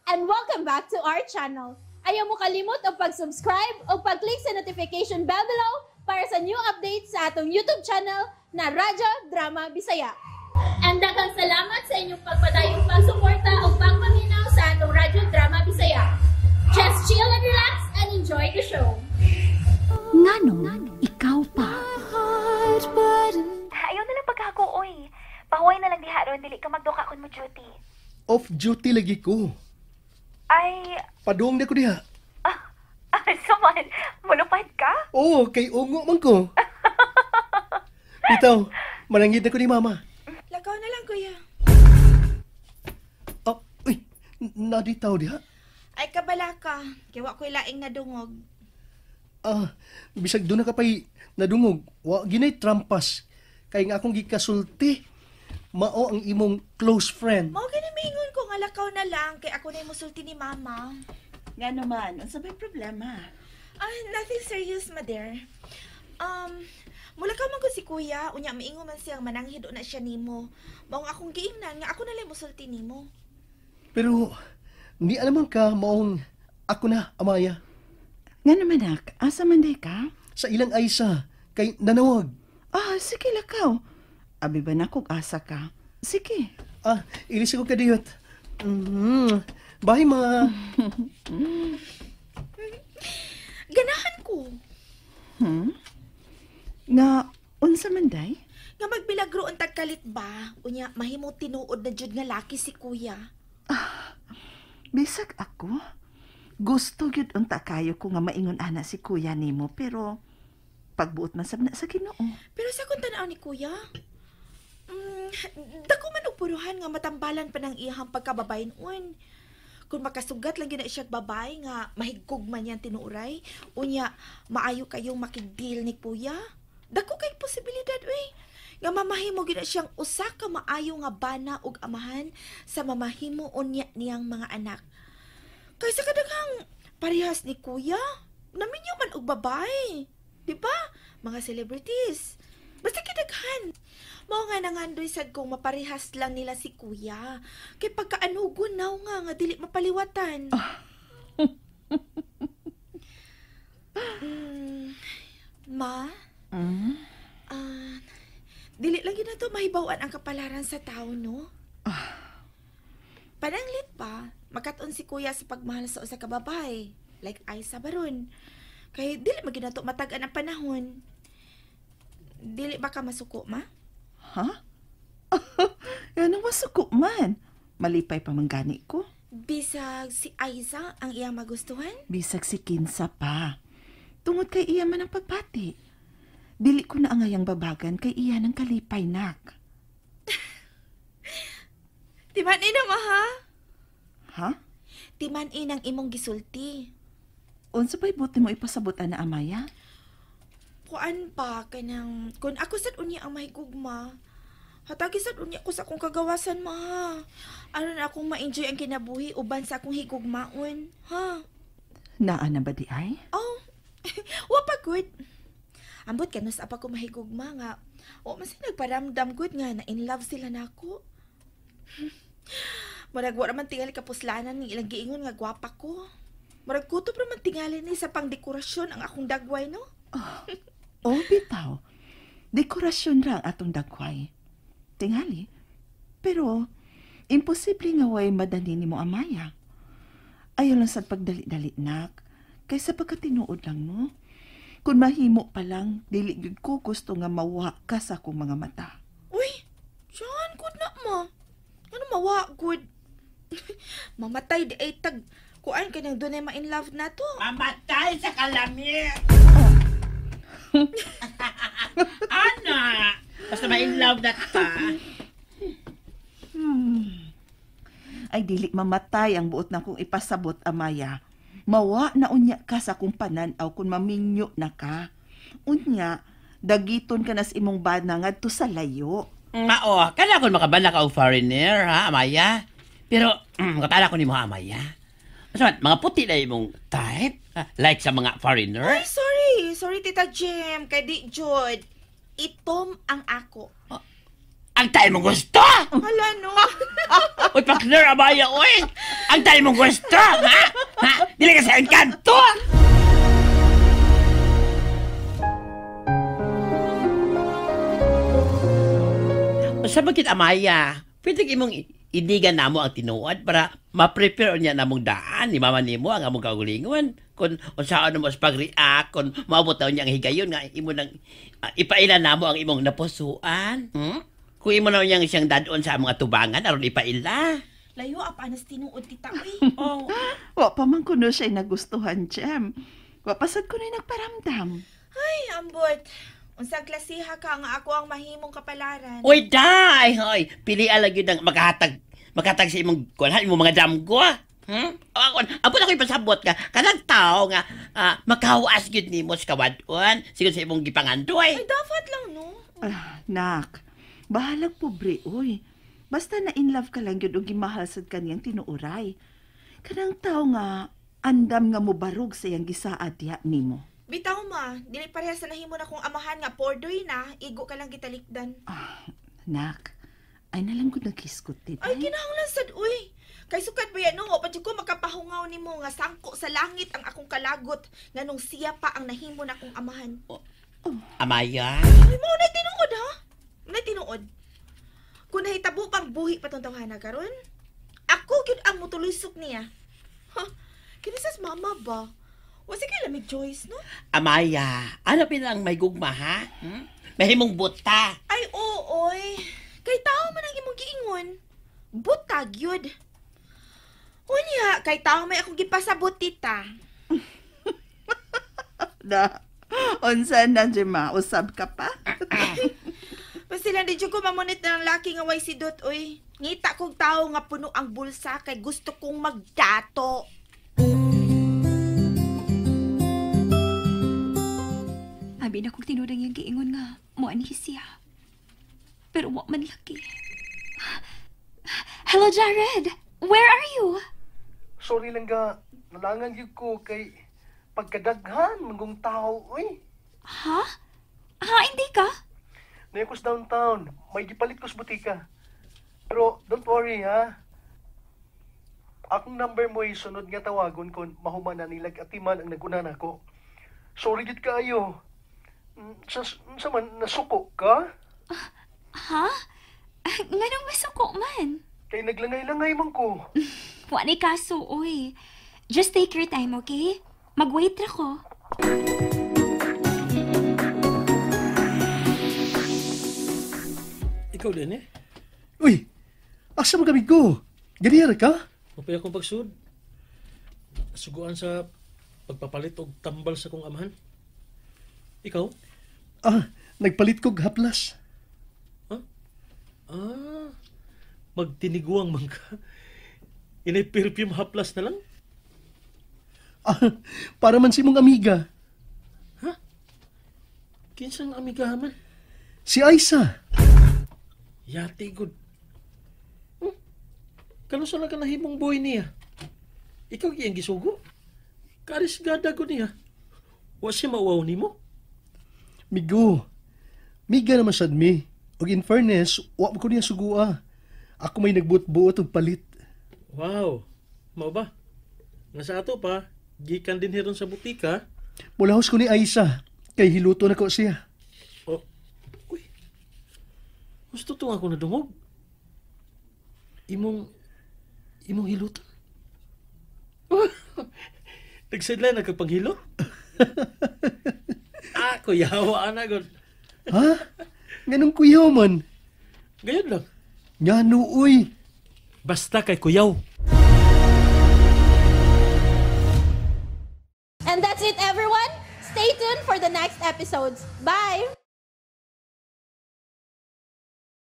And welcome back to our channel. Ayaw mo kalimot og pag-subscribe o pag-click sa notification bell below para sa new updates sa atong YouTube channel na Radyo Drama Bisaya. And daghang salamat sa inyong pagpadayong pagsuporta o pagpaminaw sa atong Radyo Drama Bisaya. Just chill and relax and enjoy the show. Nganong ikaw pa? Ayaw na lang paghago, oy. Pahuway na lang diha ron, dili ka magduka kun mo duty. Off duty lagi ko. Ay, Padung na ko diha. Suman, mulupad ka? Oo, kay ungo man ko. Bitaw, mananghid na ko ni Mama. Lakaw na lang, kuya. Oh, uy, naditaw diha. Ay, kabala ka. Kay wa ko'y laing nadungog. Ah, bisag doon na ka pa'y nadungog. Wa ginay trampas. Kay nga akong gikasulti, mao ang imong close friend. Mao gani mingon ko nga lakaw na lang kay ako na musulti ni Mama. Nga naman, unsa may problema? Ah, nothing serious, Mader. Mulakaw man ko si kuya, unya maingon man siyang mananghid na siya nimo. Mao nga akong giingnan nga ako na lang musulti nimo. Pero, ni naman ka maong ako na, Amaya. Nga naman, nak, asa man day ka? Sa ilang Aysa, kay nanawag. Ah, sige lakaw. Abi ba na kung asa ka? Sige. Ah, ilis ako kadiyot. Bye, Ma. Ganahan ko Nga, unsa man day? nga magbilagro ang tagkalit ba? Unya mahimo tinuod na jud nga laki si kuya. Bisag ako. Gusto gyud unta kayo ko nga maingon ana si kuya nimo, pero pagbuot man sab na sa Ginoo. Pero sa kung tanaw ni kuya, dako man og puruhan nga matambalan pa ng iyang pagkababayen-on. Kung makasugat lang gyud na siya babae nga mahigkog man yan tinuoray, unya maayo kayong makig-deal ni kuya. Dako kay posibilidad uy nga mamahimo gyud na siyang usa ka maayo nga bana ug amahan sa mamahimo unya niyang mga anak. Kaysa kadaghang parehas ni kuya, naminyo man og babae. Di ba? Mga celebrities. Basta kidaghan. Mao nga nangandoy sad kong maparehas lang nila si kuya. Kay pagkaanugon naw nga nga dili mapaliwatan. Ma, ah, dili lang yun na to mahibawan ang kapalaran sa tao, no? Pananglit pa, makat-on si kuya sa pagmahal sa usa ka babae, like Aiza baron. Kay dili man gyud nato matag-an ang panahon. Dili ba ka masuko, ma? Ha? Yan ang masuko man. Malipay pa man gani ko. Bisag si Aiza ang iyang magustuhan? Bisag si Kinsa pa. Tungod kay iya man ang pagbati. Dili ko na angayang babagan kay iya ng kalipay, nak. Timan-i na, ma, ha? Ha? Timan-i ng imong gisulti. Unsa ba'y buti mo ipasabot ana, Amaya? Kuan pa, kanang, kung ako sad unya ang mahigugma, hatagi sad unya ko sa akong kagawasan, ma, ha? Aron akong ma-enjoy ang kinabuhi uban sa akong higugmaon, ha? Naa na ba di ay? Oh, wa pa good. Ambot kanus apa ko mahigugma nga. O mas nagparamdam good nga na in love sila nako. Murag wa ra man tingali kapuslanan ni ilang giingon nga gwapa ko. Murag kutob ra man tingali ni sa pangdekorasyon ang akong dagway, no? Oh, bitaw. Dekorasyon ra ang atong dagway. Tingali. Pero, imposible nga way madani nimo, Amaya. Ayaw lang sa pagdali-dali, nak. Kaysa pagkatinuod lang, no? Kung mahimo pa lang, dili gyud ko gusto nga mawa ka sa akong mga mata. Uy, John, good na mo. Ano mawa, good? Mamatay di ay tag. Kuan ka nang dunay ma-in love na to. Mamatay sa kalamit! Ana! Basta ma-in love na ta. Ay, dili mamatay ang buot na kong ipasabot, Amaya. Mawa na unya ka sa akong pananaw kung maminyo na ka. Unya, dagiton ka na sa imong bana ngadto sa layo. Mao, kana kon makabana ka og foreigner, ha, Amaya? Pero, katala ko nimo, ha, Amaya. Basta man, mga puti na imong type, ha? Like sa mga foreigner. Ay, sorry. Sorry, Tita Jim. Kay di, Jud. Itom ang ako. Ang tayo mo gusto! Hala, no? Uy, pa-clear, Amaya, uy! Ang tayo mong gusto, ha? Ha? Dili ka sa engkanto! Sa bakit, Amaya? Pwede imong idigan namo ang tinuod para ma-prepare niya namong daan ni mama nimo ang among kaugalingon. Kung unsaon mo sa pag-react, kung maabot na niya ang higayon nga imo nang ipaila namo ang imong napusuan. Hmm? Kung imo na niyang siyang dadon sa among atubangan aron ipaila. Layo apa anas tinuod tita uy. Oh. Wa pa man kuno siya nagustuhan, Jem. Wa pa sad kuno nagparamdam. Ay, ambot. Unsang klasiha ka nga ako ang mahimong kapalaran. Uy, day! Hoy, pili lang yun ang makatag sa imong kuan, imong mga damgo. Hmm? Abot ako ipasabot ka. Kanang tao nga makahuas gyud nimo sa kawadon sigon sa imong gipangandoy. Ay, dapat lang no. Nak, bahalag pobre uy. Basta na in love ka lang gyud og gimahal sad kaniyang tinuoray. Kanang tao nga andam nga mobarog sa iyang gisaad diha nimo. Bitaw ma, dili pareha sa nahimo na kong amahan nga pordoy na, igo ka lang gitalikdan. Nak, ay nalang gud naghisgot tita. Ay, kinahanglan sad uy. Kay sukat ba yan no, pa jud ko makapahungaw nimo nga sangko sa langit ang akong kalagot nganong siya pa ang nahimo na kong amahan. Oh. Amaya. Ay, mao na tinuod ha. Mao na tinuod. Kung nahitabo pang buhi pa tong tawhana karon, ako gyud ang mutulusok niya. Ha? Kini sas mama ba? Wasi kay lamig choice, no? Amaya, ano pinang may gugma, ha? Hmm? Mahimong buta. Ay, oo, oy. Kay tao man ang imong giingon. Buta, gyud. Unya, kay tao may akong gipasabot, tita. Da, unsa na, Gemma? Usab ka pa? Basta lang, di ko mamunit na ng laki nga way si Dot, oy. Ngita kong tao nga puno ang bulsa kay gusto kong magdato. Abi na kong tinudang yung giingon nga, muanhi siya. Pero wa man laki. Hello, Jared! Where are you? Sorry lang ga, nalangan yun ko kay pagkadaghan manggong tao, uy. Ha? Ha, hindi ka? Nayo ko sa downtown, may gipalit ko sa butika. Pero don't worry, ha? Akong number mo ay sunod nga tawagon kon mahuman na nilag atiman ang naguna nako. Sorry gid kaayo. Sa man, nasuko ka? Ha? Nganong masuko man? Kay naglangay-langay man ko. Wa ni kaso, oy. Just take your time, okay? Mag-wait ra ko. Ikaw din eh. Uy! Asa mo kami ko? Ganyan ka? Mapaya akong pagsud. Suguan sa pagpapalit og tambal sa kong amahan. Ikaw? Ah, nagpalit kog haplas. Huh? Ah, magtiniguang man ka. Inay perfume haplas na lang? Ah, para man si mong amiga. Ha? Kinsang amiga man? Si Aisa. Yati good. Kanusa lang ka nahimong boy niya? Ikaw giyang gisugo? Karisgada ko niya. Wa siya mauwaw nimo? Migo, miga naman sad mi. Og in fairness, wa ko niya sugua. Ako may nagbuot-buot og palit. Wow, mao ba? Nga sa ato pa, gikan din hiron sa butika. Mulahos ko ni Aisa, kay hiluto na ko siya. Oh, uy. Gusto to ako nadungog. Imong hiluto. Nagsidlay na kag panghilot. Ah, kuyawa ana gud. Ha? Nganong kuyaw man? Gayon lang. Ngano uy? Basta kay kuyaw. And that's it, everyone. Stay tuned for the next episodes. Bye!